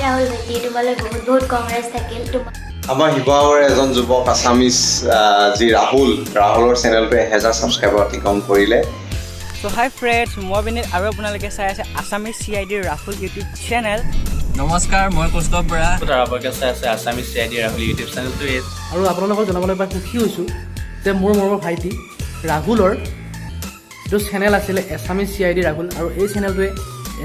ৰাহুল ভাইটি, তোমালৈ বহুত বহুত কংগ্ৰেছ থাকিল তোমাৰ। আমাৰ শিৱসাগৰৰ এজন যুৱক আছামিজ যি ৰাহুল, ৰাহুলৰ চেনেলটোৱে 1000 ছাবস্ক্ৰাইবাৰ অতিক্ৰম কৰিলে। চ' হাই ফ্ৰেণ্ডছ, মই বিনীত আৰু আপোনালোকে চাই আছে আছামিজ চি I ডিৰ ৰাহুল ইউটিউব চেনেল। নমস্কাৰ, মই কৌস্তভ বৰা। আপোনালোকে চাই আছে Assamese C I D Rahul YouTube চেনেলটো। এই আৰু আপোনালোকক জনাবলৈ পাই সুখী হৈছোঁ যে মোৰ মৰমৰ ভাইটি ৰাহুলৰ যিটো চেনেল আছিলে Assamese C I D Rahul আৰু এই চেনেলটোৱে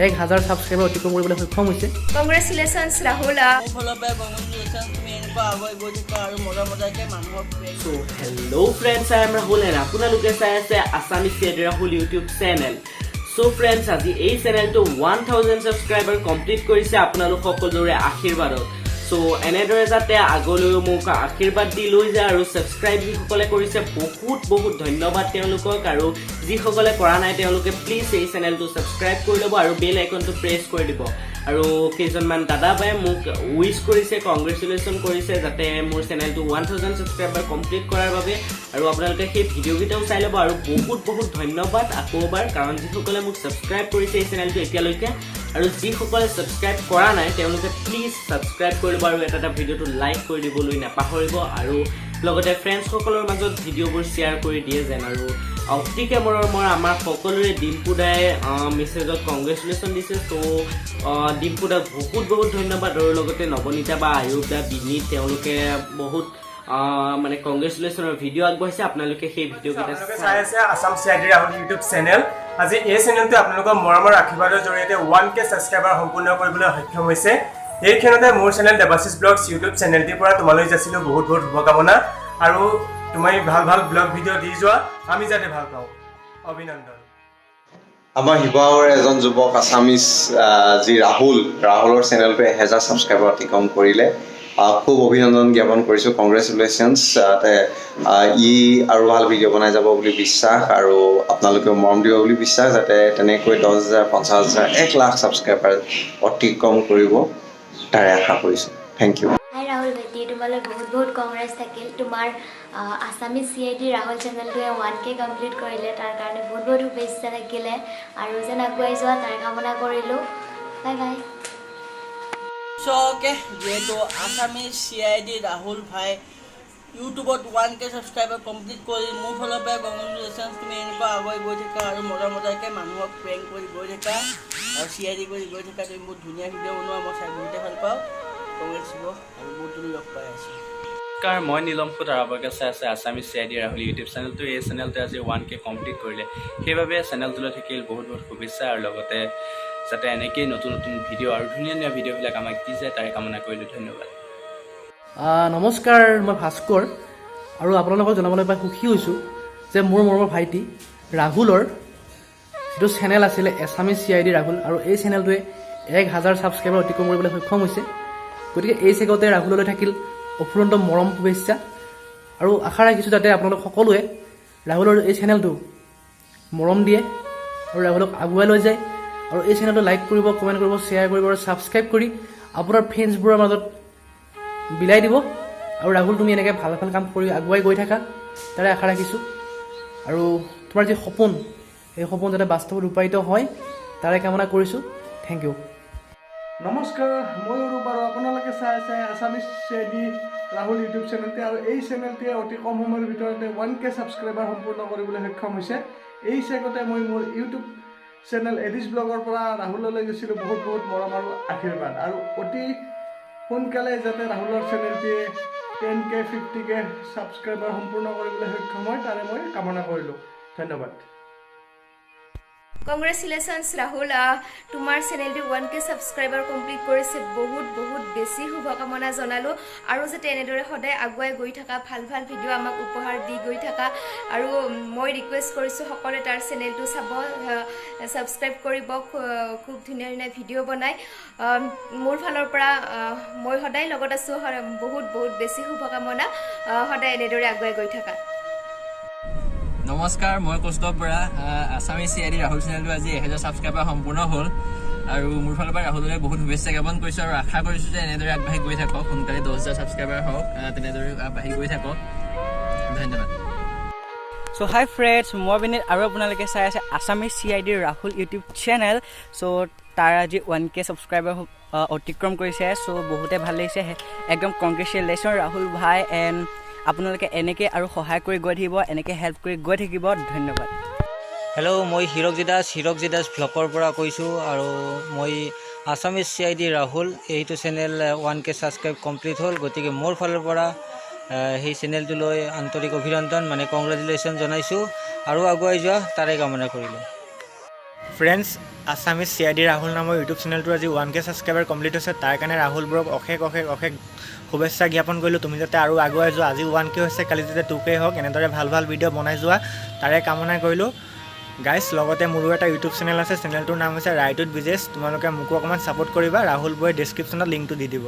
1000 ছাবস্ক্ৰাইবাৰ অতিক্ৰম কৰিবলৈ সক্ষম হৈছে। কংগ্ৰেচুলেশ্যনছ ৰাহুল। মোৰ ফালৰ পৰা কংগ্ৰেচুলেশ্যন, তুমি এনেকুৱা আগুৱাই গৈ থাকা আৰু মজা মজাকে মানুহক prank So hello friends, I am Rahul and আপোনালোকে চাই আছে Assamese C I D Rahul YouTube channel. So' friends, আজি এই চেনেলটো 1000 ছাবস্ক্ৰাইবাৰ কমপ্লিট কৰিছে আপোনালোক সকলোৰে আশীৰ্বাদত। চ' এনেদৰে যাতে আগলৈও মোক আশীৰ্বাদ দি লৈ যায় আৰু ছাবস্ক্ৰাইব যিসকলে কৰিছে, বহুত বহুত ধন্যবাদ তেওঁলোকক আৰু যিসকলে কৰা নাই, তেওঁলোকে প্লিজ এই চেনেলটো ছাবস্ক্ৰাইব কৰি ল'ব আৰু বেল আইকনটো প্ৰেছ কৰি দিব। আৰু কেইজনমান দাদা বায়ে মোক উইচ কৰিছে, কংগ্ৰেচুলেশ্যন কৰিছে যাতে মোৰ চেনেলটো 1000 ছাবস্ক্ৰাইবাৰ কমপ্লিট কৰাৰ বাবে আৰু আপোনালোকে সেই ভিডিঅ'কেইটাও চাই ল'ব। আৰু বহুত বহুত ধন্যবাদ আকৌ এবাৰ, কাৰণ যিসকলে মোক ছাবস্ক্ৰাইব কৰিছে এই চেনেলটো এতিয়ালৈকে আৰু যিসকলে ছাবস্ক্ৰাইব কৰা নাই, তেওঁলোকে প্লিজ ছাবস্ক্ৰাইব কৰি ল'ব আৰু এটা এটা ভিডিঅ'টো লাইক কৰি দিবলৈ নাপাহৰিব আৰু লগতে ফ্ৰেণ্ডছসকলৰ মাজত ভিডিঅ'বোৰ শ্বেয়াৰ কৰি দিয়ে যেন। আৰু অতিকে মৰমৰ আমাৰ সকলোৰে ডিম্পু দাই মেছেজত কংগ্ৰেচুলেশ্যন দিছে। চ' ডিম্পু দাক বহুত বহুত ধন্যবাদ আৰু লগতে নৱনীতা বা আয়ুব দা, বিনীত, তেওঁলোকে বহুত মানে কংগ্ৰেচুলেশ্যনৰ ভিডিঅ' আগবঢ়াইছে। আপোনালোকে সেই ভিডিঅ'কেইটা আপোনালোকে চাই আছে Assam C I D Rahul YouTube channel. আজি এই চেনেলটোৱে আপোনালোকৰ মৰমৰ আশীৰ্বাদৰ জৰিয়তে 1K subscriber সম্পূৰ্ণ কৰিবলৈ সক্ষম হৈছে। এই ক্ষণতে মোৰ চেনেল দেৱাশিষ ব্লগছ ইউটিউব চেনেলটিৰ পৰা তোমালৈ যাচিলোঁ বহুত বহুত শুভকামনা আৰু তুমি ভাল ভাল ব্লগ ভিডিঅ' দি যোৱা, আমি যাতে ভাল পাওঁ। অভিনন্দন। আমাৰ শিৱসাগৰৰ এজন যুৱক আছামিজ যি ৰাহুল, ৰাহুলৰ চেনেলটোৱে 1000 ছাবস্ক্ৰাইবাৰ অতিক্ৰম কৰিলে। খুব অভিনন্দন জ্ঞাপন কৰিছোঁ, কংগ্ৰেচুলেশ্যনছ। ই আৰু ভাল ভিডিঅ' বনাই যাব বুলি বিশ্বাস আৰু আপোনালোকেও মৰম দিব বুলি বিশ্বাস, যাতে তেনেকৈ 10,000, 50,000, 1 লাখ ছাবস্ক্ৰাইবাৰ অতিক্ৰম কৰিব, তাৰে আশা কৰিছোঁ। Thank U. হাই ৰাহুল ভাইটি, তোমালৈ বহুত বহুত কংগ্ৰেছ থাকিল। তোমাৰ Assamese C I D Rahul চেনেলটোৱে 1K complete কৰিলে, তাৰ কাৰণে বহুত বহুত শুভেচ্ছা থাকিলে আৰু যেন আগুৱাই যোৱা তাৰ কামনা কৰিলোঁ। Bye bye. চ' অ'কে, যিহেতু Assamese C I D Rahul ভাই ইউটিউবত 1K subscriber complete কৰি, মোৰ ফালৰ পৰা কংগ্ৰেচুলেশ্যন, তুমি এনেকুৱা আগুৱাই গৈ থাকা আৰু মজা মজাকে মানুহক প্ৰেংক কৰি গৈ থাকা আৰু চি I D কৰি গৈ থাকা। তুমি বহুত ধুনীয়া ভিডিঅ' বনোৱা, মই চাই বহুতে ভাল পাওঁ। কংগ্ৰেছ হ'ব আৰু বহুত দূৰ লগ পাই আছোঁ। নমস্কাৰ, মই নীলম সুত আৰু আপোনালোকে চাই আছে Assamese C I D Rahul YouTube চেনেলটো। এই চেনেলটোৱে আজি 1K complete কৰিলে, সেইবাবে চেনেলটোলৈ থাকিল বহুত বহুত শুভেচ্ছা আৰু লগতে যাতে এনেকেই নতুন নতুন ভিডিঅ' আৰু ধুনীয়া ধুনীয়া ভিডিঅ'বিলাক আমাক দি যায়, তাৰে কামনা কৰিলোঁ। ধন্যবাদ। নমস্কাৰ, মই ভাস্কৰ আৰু আপোনালোকক জনাবলৈ পাই সুখী হৈছোঁ যে মোৰ মৰমৰ ভাইটি ৰাহুলৰ যিটো চেনেল আছিলে Assamese C I D Rahul আৰু এই চেনেলটোৱে 1000 ছাবস্ক্ৰাইবাৰ অতিক্ৰম কৰিবলৈ সক্ষম হৈছে। গতিকে এই চেগতে ৰাহুললৈ থাকিল অফুৰন্ত মৰম, শুভেচ্ছা আৰু আশা ৰাখিছোঁ যাতে আপোনালোক সকলোৱে ৰাহুলৰ এই চেনেলটো মৰম দিয়ে আৰু ৰাহুলক আগুৱাই লৈ যায় আৰু এই চেনেলটো লাইক কৰিব, কমেণ্ট কৰিব, শ্বেয়াৰ কৰিব আৰু ছাবস্ক্ৰাইব কৰি আপোনাৰ ফ্ৰেণ্ডছবোৰৰ মাজত বিলাই দিব। আৰু ৰাহুল, তুমি এনেকৈ ভাল ভাল কাম কৰি আগুৱাই গৈ থাকা, তাৰে আশা ৰাখিছোঁ আৰু তোমাৰ যি সপোন, সেই সপোন যাতে বাস্তৱত ৰূপায়িত হয়, তাৰে কামনা কৰিছোঁ। Thank U. নমস্কাৰ, মই অৰূপ আৰু আপোনালোকে চাই আছে Assamese C I D Rahul YouTube চেনেলটি আৰু এই চেনেলটোৱে অতি কম সময়ৰ ভিতৰতে 1K subscriber সম্পূৰ্ণ কৰিবলৈ সক্ষম হৈছে। এই চেগতে মই মোৰ ইউটিউব চেনেল এডিছ ব্লগৰ পৰা ৰাহুললৈ যাচিলোঁ বহুত বহুত মৰম আৰু আশীৰ্বাদ আৰু অতি সোনকালে যাতে ৰাহুলৰ চেনেলটিয়ে 10K, 50K subscriber সম্পূৰ্ণ কৰিবলৈ সক্ষম হয়, তাৰে মই কামনা কৰিলোঁ। ধন্যবাদ। কংগ্ৰেচুলেশ্যনছ ৰাহুল, তোমাৰ চেনেলটো 1K subscriber complete কৰিছে। বহুত বহুত বেছি শুভকামনা জনালোঁ আৰু যাতে এনেদৰে সদায় আগুৱাই গৈ থাকা, ভাল ভাল ভিডিঅ' আমাক উপহাৰ দি গৈ থাকা। আৰু মই ৰিকুৱেষ্ট কৰিছোঁ, সকলোৱে তাৰ চেনেলটো চাব, ছাবস্ক্ৰাইব কৰিব। খুব ধুনীয়া ধুনীয়া ভিডিঅ' বনায়। মোৰ ফালৰ পৰা মই সদায় লগত আছোঁ। বহুত বহুত বেছি শুভকামনা, সদায় এনেদৰে আগুৱাই গৈ থাকা। নমস্কাৰ, মই Kaustav Bora. Assamese C I D Rahul চেনেলটো আজি 1000 ছাবস্ক্ৰাইবাৰ সম্পূৰ্ণ হ'ল আৰু মোৰ ফালৰ পৰা ৰাহুললৈ বহুত শুভেচ্ছা জ্ঞাপন কৰিছোঁ আৰু আশা কৰিছোঁ যে এনেদৰে আগবাঢ়ি গৈ থাকক, সোনকালে 10,000 ছাবস্ক্ৰাইবাৰ হওক, তেনেদৰে আগবাঢ়ি গৈ থাকক। ধন্যবাদ। চ' হাই ফ্ৰেণ্ডছ, মই বিনীত আৰু আপোনালোকে চাই আছে আছামিজ চি I ডিৰ ৰাহুল ইউটিউব চেনেল। চ' তাৰ আজি 1K subscriber অতিক্ৰম কৰিছে। চ' বহুতে ভাল লাগিছে, একদম কংগ্ৰেচুলেশ্যন ৰাহুল ভাই। এণ্ড আপোনালোকে এনেকৈ আৰু সহায় কৰি গৈ থাকিব, এনেকৈ হেল্প কৰি গৈ থাকিব। ধন্যবাদ। হেল্ল', মই হিৰকজি দাস, হিৰকজি দাস ভ্লগৰ পৰা কৈছোঁ আৰু মই আছামিজ চিআইডি ৰাহুল, এইটো চেনেল 1K subscribe complete হ'ল। গতিকে মোৰ ফালৰ পৰা সেই চেনেলটোলৈ আন্তৰিক অভিনন্দন, মানে কংগ্ৰেচুলেশ্যন জনাইছোঁ আৰু আগুৱাই যোৱা তাৰে কামনা কৰিলোঁ। ফ্ৰেণ্ডছ, আছামিজ চিআইডি ৰাহুল নামৰ ইউটিউব চেনেলটো আজি 1K subscriber complete হৈছে। তাৰ কাৰণে ৰাহুল ব্ৰক অশেষ অশেষ অশেষ শুভেচ্ছা জ্ঞাপন কৰিলোঁ। তুমি যাতে আৰু আগুৱাই যোৱা। আজি 1K হৈছে, কালি যাতে 2K হওক। এনেদৰে ভাল ভাল ভিডিঅ' বনাই যোৱা, তাৰে কামনা কৰিলোঁ। গাইছ, লগতে মোৰো এটা ইউটিউব চেনেল আছে। চেনেলটোৰ নাম হৈছে ৰাইটুড বিজেছ। তোমালোকে মোকো অকণমান ছাপোৰ্ট কৰিবা। ৰাহুল ব্ৰই ডেছক্ৰিপশ্যনত লিংকটো দি দিব।